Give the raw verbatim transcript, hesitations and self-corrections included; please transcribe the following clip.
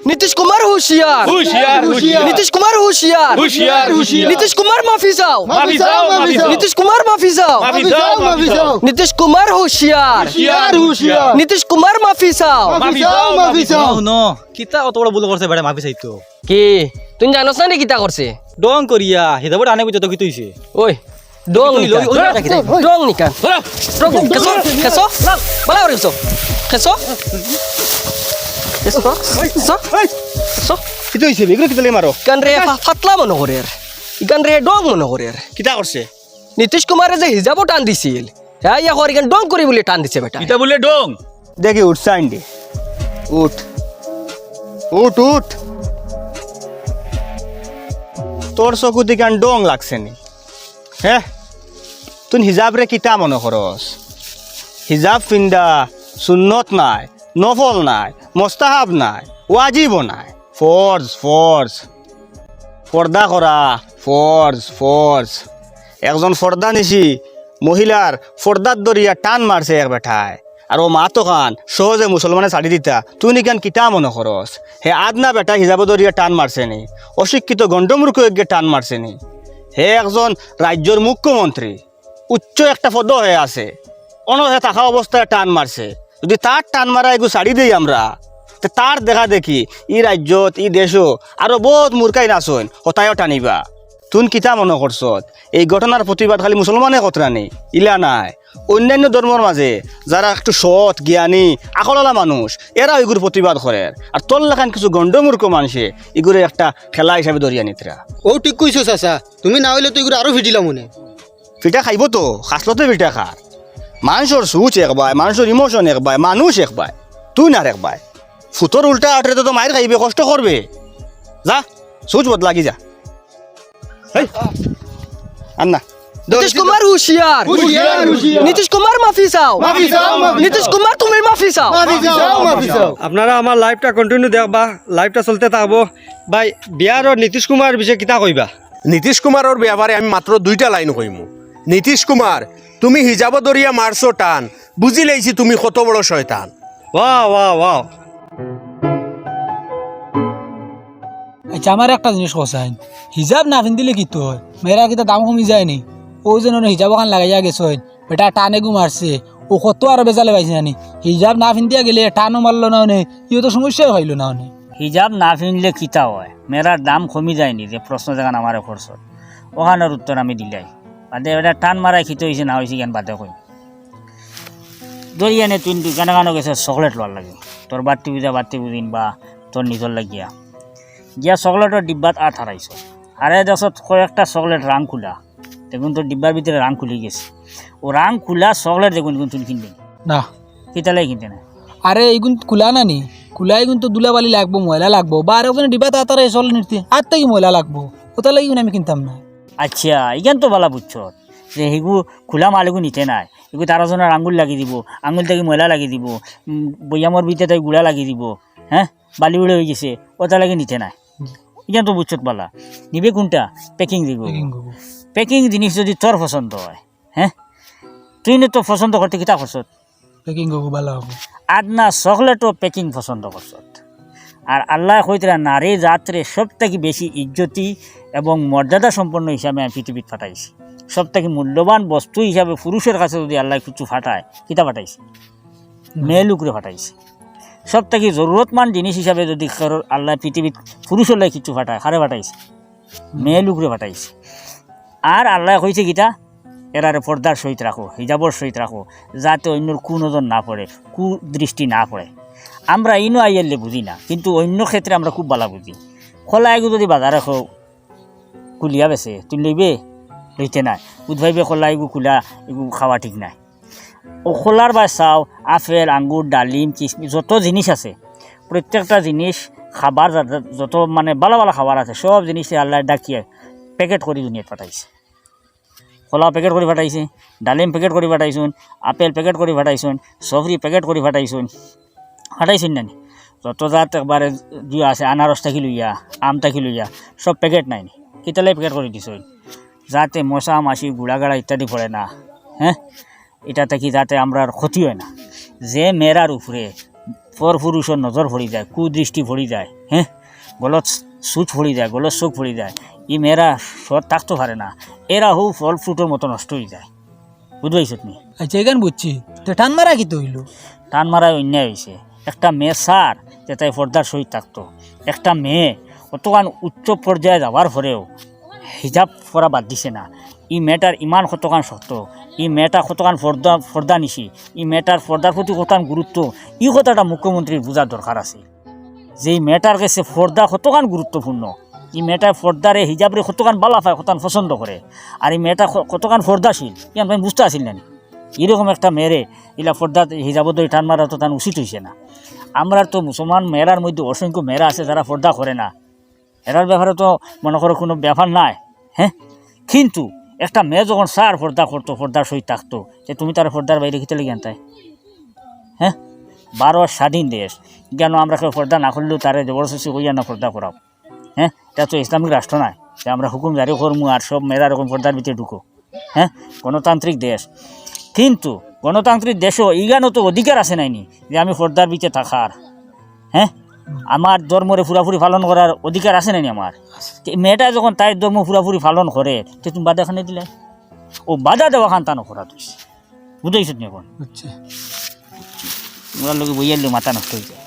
নীতিশ কুমার হুঁশিয়ার। হুঁশিয়ার, হুঁশিয়ার। নীতিশ কুমার হুঁশিয়ার। হুঁশিয়ার, হুঁশিয়ার। নীতিশ কুমার মাফি চাও। মাফি চাও, মাফি চাও। নীতিশ কুমার মাফি চাও। মাফি চাও, মাফি চাও। নীতিশ কুমার হুঁশিয়ার। হুঁশিয়ার, হুঁশিয়ার। নীতিশ কুমার মাফি চাও। মাফি চাও, মাফি চাও। হুনো, কিতা অত বড় ভুল করছে বেটা, মাফি চাইতো? কি? তুই জানোস না রে কিতা করছে? ঢং করিয়া, হিসাবর টানে বুঝে তো কিতা অইছে? ওই, ঢং তুই নিকান। লই, ওই, ওই, ঢং নিকান। ধরো। ঢং নিকান। খেসো, খেসো, বালা করে খেসো। খেসো। খেসো, খেসো। কিতা অইছে? এগুরে কিতা লাগি মারো? ইখানরে ফা-, ফাতলা মনো করের। ইখানরে ঢং মনো করের। কিতা করছে? নীতিশ কুমারে যে হিজাবো টান দিছিল, হ্যাঁ, ইয়া কর ইখান ঢং করি বুলে টান দিছে বেটা। ইটা বুলে ঢং? দেখি উঠ, সাইন দে। উঠ। উঠ, উঠ। তোর চকুত ইখান ঢং লাগছে নি? হে? তুই হিজাবরে কিতা মনো করস? হিজাব ফিন্দা সুন্নত নায়, নফল নায়, মোস্তাহাব নায়, ওয়াজিবও নায়। ফরজ, ফরজ। পর্দা করা ফরজ, ফরজ। একজন পর্দানিশি মহিলার পর্দাত ধরিয়া টান মারছে এক বেটায়। আর অউ মাত অখান সহজে মুসলমানে ছাড়ি দিতা, তুই ইখান কিতা মনো করস? হে আদনা বেটা হিজাবো ধরিয়া টান মারছে নি? অশিক্ষিত গণ্ডমূর্খ এগিয়ে টান মারছে নি? হে একজন রাজ্যর মুখ্যমন্ত্রী, উচ্চ একটা পদো হে আছে, অনো হে থাকা অবস্থায় টান মারছে। যদি তার টান মারা এগু ছাড়ি দেই আমরা, তে তার দেখা দেখি ই রাজ্যত, ই দেশো আরো বউত মুর্খাইন আছইন, হতায়ও টানিবা। তুই কিতা মনো করছত? এই ঘটনার প্রতিবাদ খালি মুসলমানে করতরা নি? ইলা নায়। অন্যান্য ধর্মর মাঝে যারা একটু সৎ, জ্ঞানী, আকলআলা মানুষ, এরা ইগুর প্রতিবাদ করের। আর তোর লাখান কিছু গণ্ডমূর্খ মানষে ইগুরে একটা খেলা হিসাবে ধরিয়া নিতরা। অউ ঠিক কইছো চাচা, তুমি না অইলে তো ইগুরে আরো ফিটিলাম মনে। ফিটা খাইবো তো, খাসলতে ফিটা খার। মানষর সুচ এক বায়, মানষর ইমোশন এক বায়, মানুষ এক বায়, তুই নার এক বায়। ফুতর উল্টা আটরে তো, তো মাইর খাইবে, কষ্ট করবে। যা, সুচ বদলা গি যা। হেই, আর না। নীতিশ কুমার হুঁশিয়ার। হুঁশিয়ার, হুঁশিয়ার। নীতিশ কুমার মাফি চাও। মাফি চাও, মাফি চাও। নীতিশ কুমার তুমি মাফি চাও। মাফি চাও, মাফি চাও। আপনারা আমার লাইভটা কন্টিনিউ দেখবা, লাইভটা চলতে থাকবো। ভাই, বিহারর নীতিশ কুমার বিষয়ে কিতা কইবা? নীতিশ কুমারর ব্যাপারে আমি মাত্র দুইটা লাইন কইমু। নীতিশ কুমার, তুমি হিজাবো ধরিয়া মারছো টান, বুঝিলাইছি তুমি কত বড় শয়তান। Wow, wow, wow. আচ্ছা, আমারে একটা জিনিস কছাইন, হিজাব না ফিন্দিলে কিতা অয়? মেয়েরার কিতা দাম কমি যায় নি? অউ যেন হিজাব অখান লাগাইয়া গেছইন, বেটা টানে গু মারছে, অউ কত আরো বেজালে পাইছে না নি? হিজাব না ফিন্দিয়া গেলে টানও মারলো না অনে, ইও তো সমস্যায় পাইলো না অনে। হিজাব না ফিনলে কিতা অয়? মেয়েরার দাম কমি যায় নি যে প্রশ্ন যেখান আমারে করছত, অখানর উত্তর আমি দিলাই। বাদে বেটা টান মারায় কিতা অইছে না অইছে ইখান বাদে কইমু। ধরি এনে তুই দোকানো কানো গেছস চকলেট লওয়ার লাগি, তোর বাড়তি বুঝা বাড়তি বুঝিন বা তোর নিজর লাগিয়া। গিয়া চকলেটর ডিব্বাত আত হারাইছস। হারাই দেখছস কয়েকটা চকলেট রাং খুলা। দেখইন তোর ডিব্বার ভিতরে রাং খুলি গেছে। অউ রাং খুলা চকলেট দেখইন, দেখইন তুই কিনবে নি? না। কিতার লাগি কিনতে নায়? আরে, ইগুন খুলা না নি? খুলা ইগুন তো ধুলাবালি লাগবো, ময়লা লাগবো। বা আরক জনে ডিব্বাত আত হারাইছে চকলেট নিতে, আত থাকি ময়লা লাগবো। অতার লাগি ইগুন আমি কিনতাম না। আচ্ছা, ইখান তো বালা বুঝছত যে হিগু খুলা মাল ইগু নিতে নায়। ইগুত আরক জনর আঙ্গুল লাগি দিবো, আঙ্গুল থাকি ময়লা লাগি দিবো, উম, বয়ামর ভিতরে থাকি গুড়া লাগি দিবো, হ্যাঁ, বালি উড়ে অইগেছে, অতার লাগি নিতে নায়। ইখান তো বুঝছত বালা। নিবে কুনটা? প্যাকিং দিবো। প্যাকিং করবো। প্যাকিং জিনিস যদি তোর পছন্দ অয়, হ্যাঁ, তুই নে তো পছন্দ করতে কিতা করছত? প্যাকিং করবো, বালা অইবো। আদনা চকলেটও প্যাকিং পছন্দ করছত। আর আল্লায় কইতরা নারী জাতরে সব থাকি বেশি ইজ্জতি এবং মর্যাদা সম্পন্ন হিসাবে আমি পৃথিবীত পাঠাইছি। সব থাকি মূল্যবান বস্তু হিসাবে পুরুষর কাছে যদি আল্লায় কিছু পাঠায়, কিতা পাঠাইছে? মেয়ে লুকরে পাঠাইছে। সব থাকি জরুরতমান জিনিস হিসাবে যদি কারোর আল্লায় পৃথিবীত পুরুষর লাগি কিছু পাঠায়, কারে পাঠাইছে? মেয়ে লুকরে পাঠাইছে। আর আল্লায় কইছে কিতা? এরারে পর্দার সহিত রাখো, হিজাবর সহিত রাখো, যাতে অইন্যর কুনজর না পড়ে, কুদৃষ্টি না পড়ে। আমরা ইনো আইয়ারলে বুঝি না, কিন্তু অইন্য ক্ষেত্রে আমরা খুব বালা বুঝি। কলা ইগু যদি বাজারে কেউ খুলিয়া বেচে, তুই লইবে? লইতে নায়। বুঝ পাইবে কলা ইগু খুলা, ইগু খাওয়া ঠিক নায়। অউ কলার বায় চাও, আপেল, আঙ্গুর, ডালিম, কিশমিশ, যত জিনিস আছে, প্রত্যেকটা জিনিস খাবার যত, যত মানে বালা বালা খাবার আছে, সব জিনিসরে আল্লায় ডাকিয়া প্যাকেট করি দুনিয়াত পাঠাইছে। কলা প্যাকেট করি পাঠাইছে, ডালিম প্যাকেট করি পাঠাইছইন, আপেল প্যাকেট করি পাঠাইছইন, সফরি প্যাকেট করি পাঠাইছইন, পাঠাইছইন না নি? যত জাত একবারে যে আছে, আনারস থাকি লইয়া, আম থাকি লইয়া, সব প্যাকেট নায় নি? কিতার লাগি প্যাকেট করি দিছইন? যাতে মশা, মাছি, গুড়াগাড়া ইত্যাদি পড়ে না, হ্যাঁ? ইটা থাকি যাতে আমরার ক্ষতি অয় না। যে মেয়েরার উপরে পরপুরুষর নজর পড়ি যায়, কুদৃষ্টি পড়ি যায়, হ্যাঁ, গলত সুচ পড়ি যায়, গলত চোখ পড়ি যায়, ই মেয়েরা সৎ থাকতো পারে না, এরা হউ ফল ফ্রুটর মতো নষ্ট অই যায়। বুঝবাইছত নি? আচ্ছা, এখান বুঝছি। তে টান মারা কিতা অইলো? টান মারায় অন্যায় অইছে। একটা মেয়ে চার যে তাই পর্দার সহিত থাকতো, একটা মেয়ে অতখান উচ্চ পর্যায়ে যাওয়ার পরেও হিজাব পরা বাদ দিছে না। ই মেয়েটার ইমান কতখান শক্ত, ই মেয়েটা কতখান পর্দা, পর্দানিশী, ই মেয়েটার পর্দার প্রতি কতখান গুরুত্ব, ই কথাটা মুখ্যমন্ত্রীর বুঝার দরকার আছে। যে ই মেয়েটার কাছে পর্দা কতখান গুরুত্বপূর্ণ, ই মেয়েটার পর্দারে, হিজাবরে কতখান বালা পায়, কতখান পছন্দ করে, আর ই মেয়েটা ক-, কতখান পর্দাশীল, ই আমি বুঝতে আসিল না নি। এরকম একটা মেয়েরে ইলা পর্দা হিজাবর দড়ি টান মারা তো তান উচিত অইছে না। আমরার তো মুসলমান মেয়েরার মধ্যে অসংখ্য মেয়েরা আছে যারা পর্দা করে না, এরার ব্যাপারে তো মনে করো কোনো ব্যাপার নাই, হ্যাঁ। কিন্তু একটা মেয়ে যখন চার পর্দা করতো, পর্দার সহিত থাকতো, যে তুমি তারে পর্দার বাইরে কিতা লাগি আনতায়, হ্যাঁ? ভারত স্বাধীন দেশ, কেন আমরা কেউ পর্দা না করলেও তারে জবরদস্তি করিয়া না পর্দা করাও, হ্যাঁ? এটা তো ইসলামিক রাষ্ট্র নয় যে আমরা হুকুম জারি করমু আর সব মেয়েরা এরকম পর্দার ভিতরে ঢুকো, হ্যাঁ? গণতান্ত্রিক দেশ, কিন্তু গণতান্ত্রিক দেশও ইগানো তো অধিকার আছে নাইনি যে আমি পর্দার ভিতরে থাকার, হ্যাঁ, আমার ধর্মরে পুরাপুরি পালন করার অধিকার আছে নাইনি আমার? তে মেয়েটা যখন তাই ধর্ম পুরাপুরি পালন করে, তে তুমি বাধা কেনে দিলায়? ও বাধা দেওয়া খান তান অপরাধ অইছে। বুঝাইছত নি এখন? আচ্ছা। ওনার লগে বইয়ার লগে মাথা নষ্ট অই যায়।